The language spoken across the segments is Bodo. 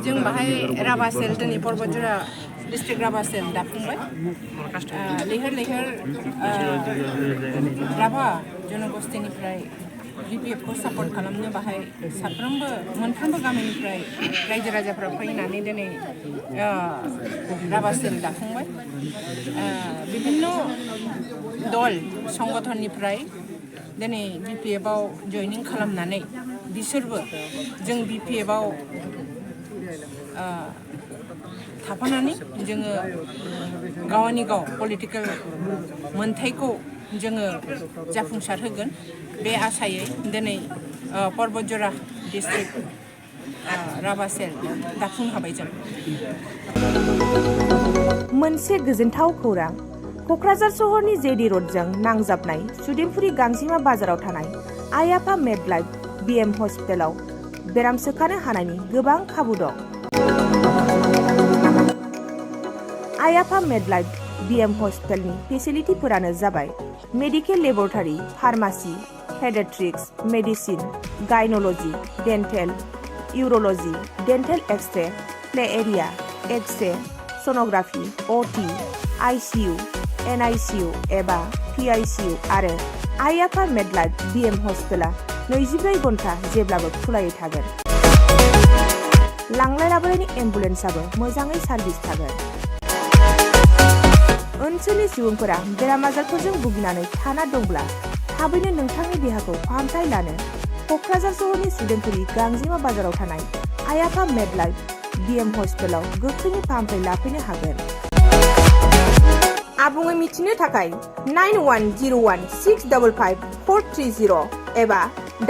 जों बाहाय राभा सेल दिनै बरबजरा डिस्ट्रिक्ट राभा सेल दाफुंबाय लैहोर लैहोर राभा जनगोष्ठीनिफ्राय BPF खौ सापर्ट खालामनो बाहाय साफ्रोमबो मोनफ्रोमबो गामिनिफ्राय रायजो राजाफ्रा फैनानै दिनै राभा सेल दाफुंबाय विभिन्न दल संगठननिफ्राय दिनै BPF आव जयनिं खालामनानै बिसोरबो जों BPF आव थाफानानै जोङो गावनि गाव पलिटिकल मोनथायखौ जोङो जाफुंसार होगोन बे आसायै दिनै बरबजरा डिस्ट्रिक्ट राभा सेल दाफुं हाबाय जों मोनसे गोजोनथाव खौरां क'क्राझार सहरनि जेडी र'डजों नांजाबनाय सुदेमपुरि गांजिमा बाजाराव थानाय आइ आफा मेडलाइफ BM हस्पिटालाव बेराम सोखानो हानायनि गोबां खाबु दं। आइ आफा मेडलाइफ BM हस्पिटालनि फेसिलिटिफोरानो जाबाय medical laboratory, pharmacy, paediatrics, medicine, gynaecology, dental, urology, dental X-ray, play area, X-ray, sonography, OT, ICU, NICU एबा PICU आरो आइ आफा मेडलाइफ BM हस्पिटाला 24 घन्टा जेब्लाबो खुलायै थागोन। लांलाय लाबोलायनि एम्बुलेन्सआबो मोजाङै सार्भिस थागोन। ओनसोलनि सुबुंफोरा बेराम आजारफोरजों भुगिनानै थाना दंब्ला थाबैनो नोंथांनि देहाखौ फाहामथाय लानो क'क्राझार सहरनि सुदेमपुरि गांजिमा बाजाराव थानाय आइ आफा मेडलाइफ BM हस्पिटालाव गोख्रैनो फाहामथाय लाफैनो हागोन। आबुङै मिथिनो थाखाय 9101655430 एबा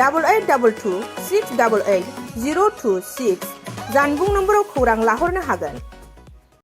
8822 688 026 जानबुं नम्बराव खौरां लाहरनो हागोन।